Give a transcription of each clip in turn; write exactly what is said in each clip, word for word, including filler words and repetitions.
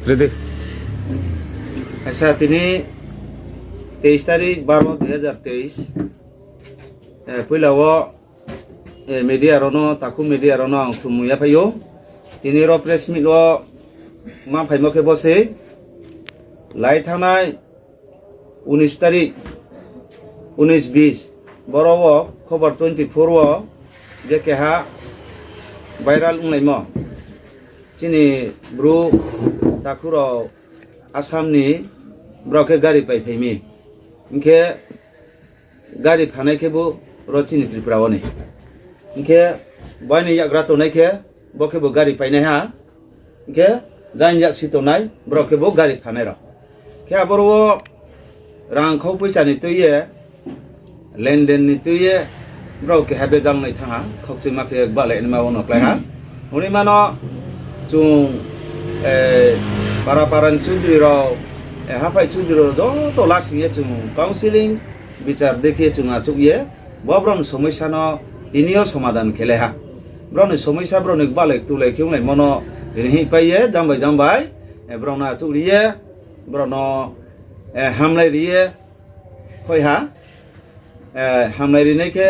Ready. Aisa, tini তেইশ তারিখ বারো দুই হাজার তেইশ, eh, poila wo, eh, media rao no, takhu media rao no ang khulumung yaphai ou. Tini ro press meet wo ma phaimo khe bo se, lai thanngnai উনিশ তারিখ, উনিশ বিশ, boro wo খবর twenty four wo je keha viral onglaimo, chini Bru takhu rao Assam ni, brao khe gari paiphai mi. Hing khe gari phanai khe bo ro chini Tripura wo ni. Hing khe bai ni yakgra tongnai khe bo khe bo gari painai ha. Hing khe jang yaksi tongnai brao khe bo gari phanai rao. Khe aboro wo rang khau poicha ni tui ye, lenden ni tui ye, brao keha bejal nai thanng ha, khokchima khe gbalai naima wo no klái ha. Ongnaima no chung, eh, para para ni chudri rao, eh, haphai chudri rao joto lasing ye chung counselling bichar dei khe chung achouh ye, bo brao ni somoisa no tini yo somadan khelai ha. Brao ni somoisa brao ni gbalai tulai khe onglaimo no rihih pai ye, jang bai jang bai, eh, brao no achouh ri ye, brao no, eh, hamlai ri ye, khoi ha, eh, hamlai rinai khe,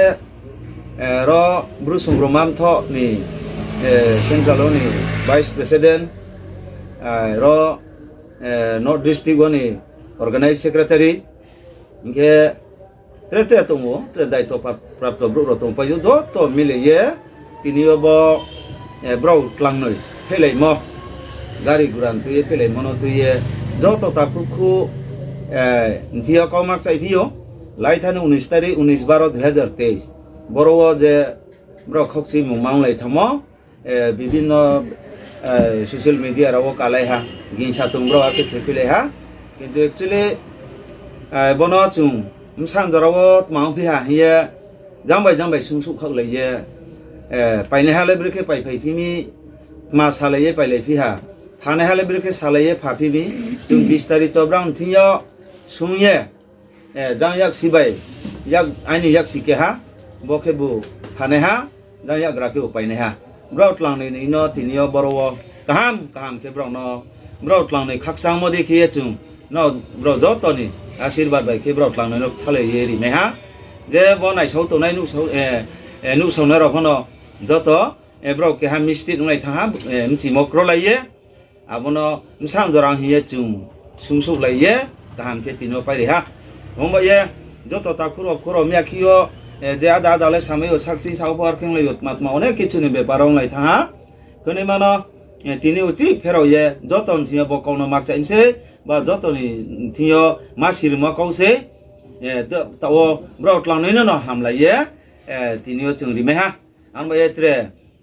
eh, ro Bru Songrongma Mthoh ni, eh, central wo ni vice president, eh, ro, eh, North District wo ni organize secretary, hing khe tre tre tong ou, tre daito pra-, prapto brouh rao tongpai ou, joto mile ye, tini yo bo, eh, brao tlangnoi phelaimo, gari gura ni tui ye phelaimo no tui ye, joto takhu khu, eh, nthi yo kau makchaiphi ou, lai thanngnai উনিশ তারিখ, উনিশ বারো দুই হাজার তেইশ, boro wo je brao khokchimung ma onglai thanngmo, eh, বিভিন্ন, eh, social media rao wo kalai ha, gingsa tong brao akhe khe philai ha. Kintu actually, eh, bono chung bsang jora wo tma ongphi ha hing ye, jang bai jang bai sungsouh khaohlai ye, eh, painaiha le brekhe paiphaiphi mi, tma salai ye pailaiphi ha, phanaiha le brekhe salai ye phaphi mi, chung বিশ তারিখ to brao ni thing yo sung ye, eh, jang yaksi bai, yak, aini yaksi keha, bo khe bo phanaiha, jang yakgra khe bo painaiha. Brao tlangnoi ni no tini yo boro wo kaham kaham khe brao no, brao tlangnoi khakchangmo dei khe ye chung no, brao joto ni asirbad bai khe brao tlangnoi no kthalai ye rimai ha. Je bo naisao tongnai nuhsao, eh, eh, nuhsaonai rao pho no joto, eh, brao keha mistake onglai thanng ha, eh, bchimo krolai ye, abo no bsang jora hing ye chung sungsouhlai ye, kaham khe tini yo pairi ha. Ongba ye, joto takhu rao khu rao miya khe yo, eh, je ada ada le samai yo sakchi sao pho ar khe onglai yo tma tma onek kichu ni bepar onglai thanng ha. Khonima no, eh, tini uchih pherao ye, joto ni thing yo bo kau no makchai mi sei, ba joto ni thing yo ma sirimo kau sei, eh, ta-, taoh wo brao tlangnoi no no hamlai ye, eh, tini yo chung rimai ha. Ang bai ye tre,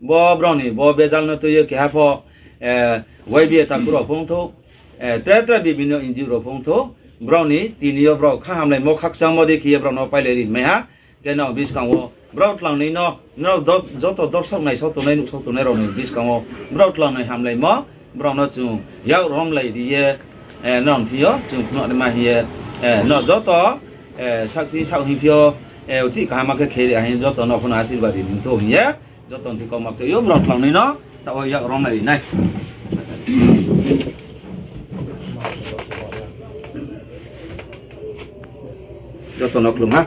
bo brao ni, bo bejal no tui ye keha pho, eh, Y B A takhu rao phongthou, eh, tre tre bibhinno N G O rao phongthou, brao ni tini yo brao kha hamlaimo khakchangmo dei khe ye brao no pailai rimai ha. Khe no buskang wo brao tlangnoi no, nrao do-, joto dorsok naisao tongnai, nuhsao tongnai rao ni buskang wo brao tlangnoi hamlaimo, brao no chung yak romlai ri ye, eh, nrao ni thing yo chung phnuh naima hing ye, eh, no joto, eh, sakchi sao hingphi yo, eh, uchih kaham khe khe ri ha hing ye joto no pho no asirbad ri ni thou hing ye, joto ni thing kau makchai ou, brao tlangnoi no taoh wo yak romlai ri nai. Joto no khlum ha.